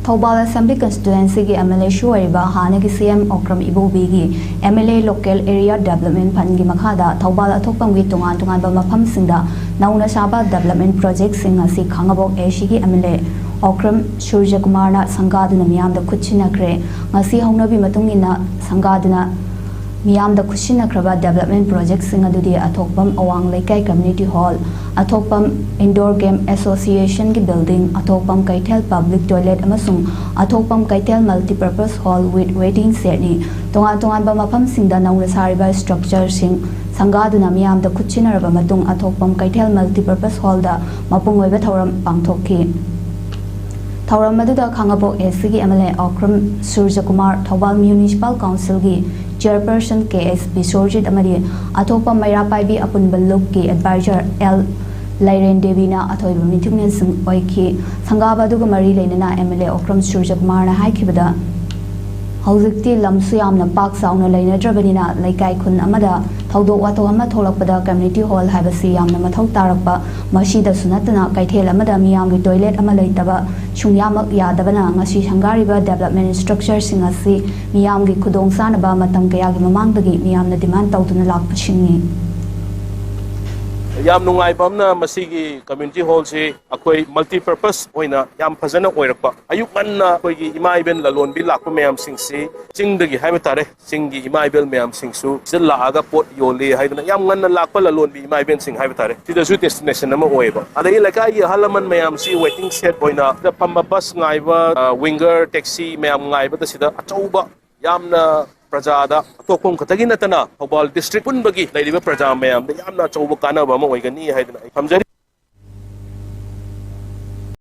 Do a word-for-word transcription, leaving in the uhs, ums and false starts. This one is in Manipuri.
ꯊꯧꯕꯥꯜ ꯑꯦꯁꯦꯝꯕ꯭ꯂꯤ ꯀꯟꯁꯇꯤꯇ꯭ꯋꯦꯟꯁꯤꯒꯤ ꯑꯦꯝ ꯑꯦꯜ ꯑꯦꯁꯨ ꯑꯣꯏꯔꯤꯕ ꯍꯥꯟꯅꯒꯤ ꯁꯤ ꯑꯦꯝ ꯑꯣꯀ꯭ꯔꯝ ꯏꯕꯣꯕꯤꯒꯤ M L A local area development ꯐꯟꯒꯤ ꯃꯈꯥꯗ ꯊꯧꯕꯥꯜ ꯑꯊꯣꯛꯄꯝꯒꯤ ꯇꯣꯉꯥꯟ ꯇꯣꯉꯥꯟꯕ ꯃꯐꯝꯁꯤꯡꯗ ꯅꯧꯅ ꯁꯥꯕ ꯗꯦꯕꯂꯞꯃꯦꯟ ꯄ꯭ꯔꯣꯖꯦꯛꯁꯤꯡ ꯑꯁꯤ ꯈꯥꯡꯉꯕꯣꯛ ꯑꯦ ꯁꯤꯒꯤ ꯑꯦꯝ ꯑꯦꯜ ꯑꯦ ꯑꯣꯀ꯭ꯔꯝ ꯁꯨꯔꯖꯀꯨꯃꯥꯔꯅ ꯁꯪꯒꯥꯗꯨꯅ ꯃꯤꯌꯥꯝꯗ ꯈꯨꯠꯁꯤꯟꯅꯈ꯭ꯔꯦ꯫ ꯉꯁꯤ ꯍꯧꯅꯕꯤ ꯃꯇꯨꯡ ꯏꯟꯅ ꯁꯪꯒꯥꯗꯨꯅ ꯃꯤꯌꯥꯝꯗ ꯈꯨꯠꯁꯤꯟꯅꯈ꯭ꯔꯕ ꯗꯦꯕꯂꯞꯃꯦꯟ ꯄ꯭ꯔꯣꯖꯦꯛꯁꯤꯡ ꯑꯗꯨꯗꯤ ꯑꯊꯣꯛꯄꯝ ꯑꯋꯥꯡ ꯂꯩꯀꯥꯏ ꯀꯝꯃ꯭ꯌꯨꯅꯤꯇꯤ ꯍꯣꯜ, ꯑꯊꯣꯛꯄꯝ ꯏꯟꯗꯣꯔ ꯒꯦꯝ ꯑꯦꯁꯣꯁꯤꯌꯦꯁꯟꯒꯤ ꯕꯤꯜꯗꯤꯡ, ꯑꯊꯣꯛꯄꯝ ꯀꯩꯊꯦꯜ ꯄꯕ꯭ꯂꯤꯛ ꯇꯣꯏꯂꯦꯠ ꯑꯃꯁꯨꯡ ꯑꯊꯣꯛꯄꯝ ꯀꯩꯊꯦꯜ ꯃꯜꯇꯤꯄꯔꯄꯁ ꯍꯣꯜ ꯋꯤꯠ ꯋꯦꯇꯤꯡ ꯁꯦꯠꯅꯤ꯫ ꯇꯣꯉꯥꯟ ꯇꯣꯉꯥꯟꯕ ꯃꯐꯝꯁꯤꯡꯗ ꯅꯧꯅ ꯁꯥꯔꯤꯕ ꯁ꯭ꯇ꯭ꯔꯛꯆꯔꯁꯤꯡ ꯁꯪꯒꯥꯗꯨꯅ ꯃꯤꯌꯥꯝꯗ ꯈꯨꯠꯁꯤꯟꯅꯔꯕ ꯃꯇꯨꯡ ꯑꯊꯣꯛꯄꯝ ꯀꯩꯊꯦꯜ ꯃꯜꯇꯤꯄꯔꯄꯁ ꯍꯣꯜꯗ ꯃꯄꯨꯡ ꯑꯣꯏꯕ ꯊꯧꯔꯝ ꯄꯥꯡꯊꯣꯛꯈꯤ꯫ ꯊꯧꯔꯝ ꯑꯗꯨꯗ ꯈꯥꯡꯉꯕꯣꯛ ꯑꯦ ꯁꯤꯒꯤ M L A Okram Surajkumar, Thoubal municipal ꯀꯥꯎꯟꯁꯤꯜꯒꯤ ꯆꯤꯌꯔꯄꯔꯁꯟ ꯀꯦ ꯑꯦꯁ ꯕꯤꯁ꯭ꯋꯔꯖꯤꯠ ꯑꯃꯗꯤ ꯑꯊꯣꯛꯄꯝ ꯃꯩꯔꯥ ꯄꯥꯏꯕꯤ ꯑꯄꯨꯟꯕ ꯂꯨꯞꯀꯤ ꯑꯦꯗꯚꯥꯏꯖꯔ ꯑꯦꯜ ꯂꯥꯏꯔꯦꯟ ꯗꯦꯕꯤꯅ ꯑꯊꯣꯏꯕ ꯃꯤꯊꯨꯡꯂꯦꯟꯁꯤꯡ ꯑꯣꯏꯈꯤ꯫ ꯁꯪꯒꯥꯕ ꯑꯗꯨꯒ ꯃꯔꯤ ꯂꯩꯅꯅ ꯑꯦꯝ ꯑꯦꯜ ꯑꯦ ꯑꯣꯀ꯭ꯔꯝ ꯁꯨꯔꯖꯀꯨꯃꯥꯔꯅ ꯍꯥꯏꯈꯤꯕꯗ, ꯍꯧꯖꯤꯛꯇꯤ ꯂꯝꯁꯨ ꯌꯥꯝꯅ ꯄꯥꯛ ꯆꯥꯎꯅ ꯂꯩꯅꯗ꯭ꯔꯕꯅꯤꯅ ꯂꯩꯀꯥꯏ ꯈꯨꯟ ꯑꯃꯗ ꯊꯧꯗꯣꯛ ꯋꯥꯊꯣꯛ ꯑꯃ ꯊꯣꯛꯂꯛꯄꯗ ꯀꯝꯃ꯭ꯌꯨꯅꯤꯇꯤ ꯍꯣꯜ ꯍꯥꯏꯕꯁꯤ ꯌꯥꯝꯅ ꯃꯊꯧ ꯇꯥꯔꯛꯄ, ꯃꯁꯤꯗꯁꯨ ꯅꯠꯇꯅ ꯀꯩꯊꯦꯜ ꯑꯃꯗ ꯃꯤꯌꯥꯝꯒꯤ ꯇꯣꯏꯂꯦꯠ ꯑꯃ ꯂꯩꯇꯕ ꯁꯨꯡꯌꯥꯃꯛ ꯌꯥꯗꯕꯅ ꯉꯁꯤ ꯁꯪꯒꯥꯔꯤꯕ ꯗꯦꯕꯂꯞꯃꯦꯟ ꯁ꯭ꯇ꯭ꯔꯛꯆꯔꯁꯤꯡ ꯑꯁꯤ ꯃꯤꯌꯥꯝꯒꯤ ꯈꯨꯗꯣꯡ ꯆꯥꯅꯕ ꯃꯇꯝ ꯀꯌꯥꯒꯤ ꯃꯃꯥꯡꯗꯒꯤ ꯃꯤꯌꯥꯝꯅ ꯗꯤꯃꯥꯟ ꯇꯧꯗꯨꯅ ꯂꯥꯛꯄꯁꯤꯡꯅꯤ꯫ ꯌꯥꯝ ꯅꯨꯡꯉꯥꯏꯕ ꯑꯃꯅ ꯃꯁꯤꯒꯤ ꯀꯝꯃ꯭ꯌꯨꯅꯤꯇꯤ ꯍꯣꯜꯁꯤ ꯑꯩꯈꯣꯏ ꯃꯜꯇꯤꯄꯔꯄꯁ ꯑꯣꯏꯅ ꯌꯥꯝ ꯐꯖꯅ ꯑꯣꯏꯔꯛꯄ꯫ ꯑꯌꯨꯛ ꯉꯟꯅ ꯑꯩꯈꯣꯏꯒꯤ ꯏꯃꯥ ꯏꯕꯦꯟ ꯂꯂꯣꯟꯕꯤ ꯂꯥꯛꯄ ꯃꯌꯥꯝꯁꯤꯡꯁꯤ ꯆꯤꯡꯗꯒꯤ ꯍꯥꯏꯕ ꯇꯥꯔꯦ, ꯆꯤꯡꯒꯤ ꯏꯃꯥ ꯏꯕꯦꯜ ꯃꯌꯥꯝꯁꯤꯡꯁꯨ ꯁꯤꯗ ꯂꯥꯛꯑꯒ ꯄꯣꯠ ꯌꯣꯜꯂꯤ ꯍꯥꯏꯗꯅ ꯌꯥꯝ ꯉꯟꯅ ꯂꯥꯛꯄ ꯂꯂꯣꯟꯕꯤ ꯏꯃꯥ ꯏꯕꯦꯟꯁꯤꯡ ꯍꯥꯏꯕ ꯇꯥꯔꯦ, ꯁꯤꯗꯁꯨ ꯗꯦꯁꯇꯤꯅꯦꯁꯟ ꯑꯃ ꯑꯣꯏꯌꯦꯕ꯫ ꯑꯗꯒꯤ ꯂꯩꯀꯥꯏꯒꯤ ꯑꯍꯜ ꯂꯃꯟ ꯃꯌꯥꯝꯁꯤ ꯋꯦꯇꯤꯡ ꯁꯦꯠ ꯑꯣꯏꯅ ꯁꯤꯗ ꯐꯝꯕ ꯕꯁ ꯉꯥꯏꯕ, ꯋꯤꯡꯒꯔ, ꯇꯦꯛꯁꯤ ꯃꯌꯥꯝ ꯉꯥꯏꯕꯗ ꯁꯤꯗ ꯑꯆꯧꯕ ꯌꯥꯝꯅ ꯄ꯭ꯔꯖꯥꯗ ꯑꯊꯣꯛꯐꯝ ꯈꯛꯇꯒꯤ ꯅꯠꯇꯅ ꯊꯧꯕꯥꯜ ꯗꯤꯁꯇ꯭ꯔꯤꯛ ꯄꯨꯟꯕꯒꯤ ꯂꯩꯔꯤꯕ ꯄ꯭ꯔꯖꯥ ꯃꯌꯥꯝꯗ ꯌꯥꯝꯅ ꯑꯆꯧꯕ ꯀꯥꯟꯅꯕ ꯑꯃ ꯑꯣꯏꯒꯅꯤ ꯍꯥꯏꯗꯅ ꯑꯩ ꯊꯝꯖꯔꯤ꯫